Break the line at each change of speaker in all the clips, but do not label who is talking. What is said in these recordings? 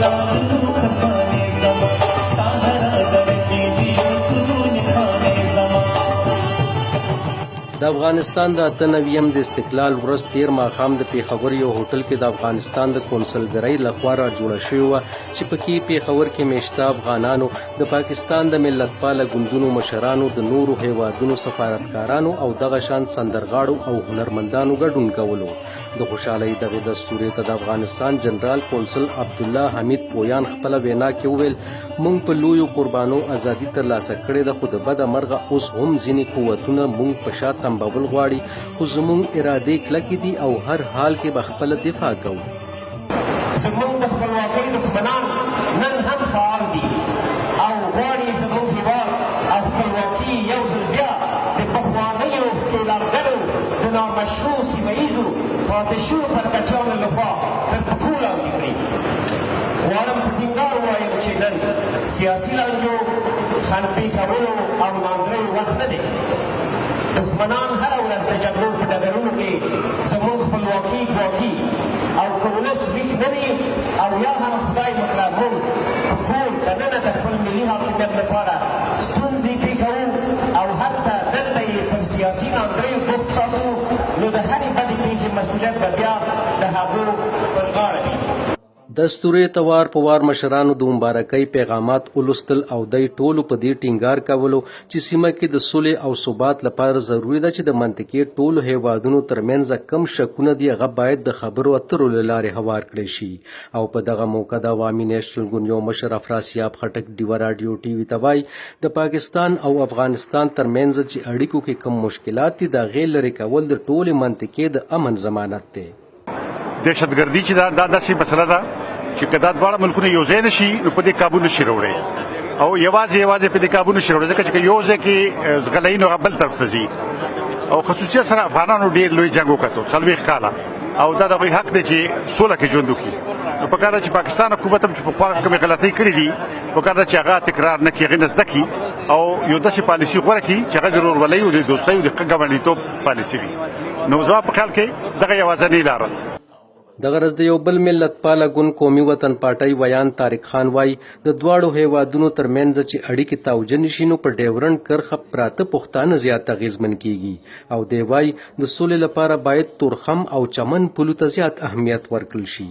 پلارونو خزانې زما، ستا هره دره کې دي نیکونو نښانې زما.
د افغانستان د 98م د استقلال ورځ تیر ماښام د پېښور یو هوټل کې د افغانستان د کونسلګرۍ لخوا را جوړه شوې وه، چې پکې پېښور کې میشته افغانانو، د پاکستان د ملتپاله ګوندونو مشرانو، د نورو هیوادونو سفارتکارانو او دغه شان سندرغاړو او هنرمندانو ګډون کولو. د خوشحالۍ دغې دستورې ته د افغانستان جنرال کونسل عبدالله حمید پویان خپله وینا کې وویل، موږ په لویو قربانو ازادي ترلاسه کړې ده، خو د بده مرغه اوس هم ځینې قوتونه موږ په شا تمبول غواړي، خو زموږ ارادې کلکې دي او هر حال کې به خپله دفاع کوو.
زموږ د خپلواکۍ دښمنان نن هم فعال دي او غواړي زموږ هیواد او خپلواکي یو ځل بیا د پخوانیو ښکېلاکګرو د نامشروع سیمه ییزو پاتې شوو پرکټیانو لخوا تر پښو لاندې کړي. غواړم په ټینګار ووایم چې نن سیاسي لانجو، خنډ پېښولو او ناندریو وخت نه دی. دښمنان هره ورځ د جګړو په ډګرونو کې زموږ خپلواکي ګواښي، او که ولس ویښ نه وي او یا هم خدای مه کړه موږ په کور دننه د خپل ملي حاکمیت لپاره ستونزې پېښوو او هلته دلته یې پر سیاسي ناندریو بوخت ساتو، نو د هرې بدې پېښې مسؤلیت به بیا د هغو پر غاړه وي.
دستورې ته وار په وار مشرانو د مبارکۍ پیغامات ولوستل او دی ټولو په دې ټینګار کولو چې سیمه کې د سولې او ثبات لپاره ضروري ده چې د منطقې ټولو هیوادونو ترمنځ کوم شکونه دي هغه باید د خبرو اترو له لارې هوار کړی شي. او په دغه موقع د عوامي نیشنل ګوند یو مشر افراسیاب خټک ډیوه راډیو ټي وي ته وایي، د پاکستان او افغانستان ترمنځ چې اړیکو کې کوم مشکلات دي د هغې لرې کول د ټولې منطقې د امن ضمانت دی.
دهشتګردي چې دا داسې مسله ده چې که دا دواړه ملکونه یو ځای نشي نو په دې قابو نشي راوړی، او یوازې یوازې په دې قابو نشي راوړی، ځکه چې که یو ځای کې ځغلوي نو هغه بل طرف ته ځي. او خصوصي سره افغانانو ډېر لوی جنګ وکړو 40 کاله، او دا د هغوی حق دی چې سوله کې ژوند وکړي. نو پکار ده چې پاکستان حکومت هم چې پخوا کومې غلطۍ کړې دي پکار ده چې هغه تکرار نه کړي، هغې نه زده کړي او یو داسې پالیسي غوره کړي چې هغه د ورورولۍ او د دوستۍ او د ښه ګاونډیتوب پالیسي وي. نو زما په خیال کې دغه یوازنۍ لاره ده.
دغه راز د یو بل ملتپاله ګوند قومي وطن پارټۍ ویاند طارق خان وایي، د دواړو هیوادونو ترمنځ چې اړیکې تاوجنې شي نو په ډیورنډ کرښه پراته پښتانه زیات اغیزمن کیږي، او دی وایي د سولې لپاره باید تورخم او چمن پولو ته زیات اهمیت ورکړل شي.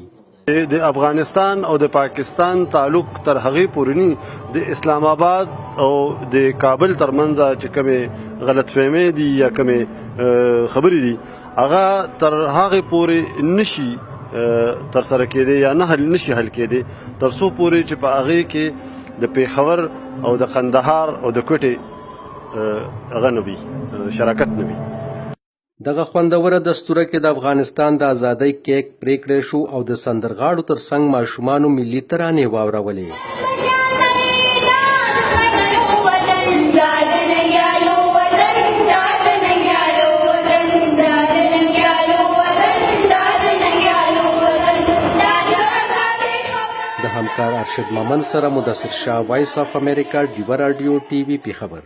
د افغانستان او د پاکستان تعلق تر هغې پورې ني د اسلام آباد او د کابل ترمنځ چې کومې غلط فهمۍ دي یا کومې خبرې دي هغه تر هغې پورې نشي تر سره کېدی یا نه حل نشي حل کېدی تر څو پورې چې په هغې کې د پېښور او د قندهار او د کوټې هغه نه وي، شراکت نه وي.
دغه خوندوره دستوره کې د افغانستان د ازادۍ کیک پرې کړی شو او د سندرغاړو تر څنګ ماشومانو ملي ترانې واورولې. د همکار ارشد ممن سره مدثر شاه، وایس اف امریکا، ډیوه راډیو ټي وي، پېښور.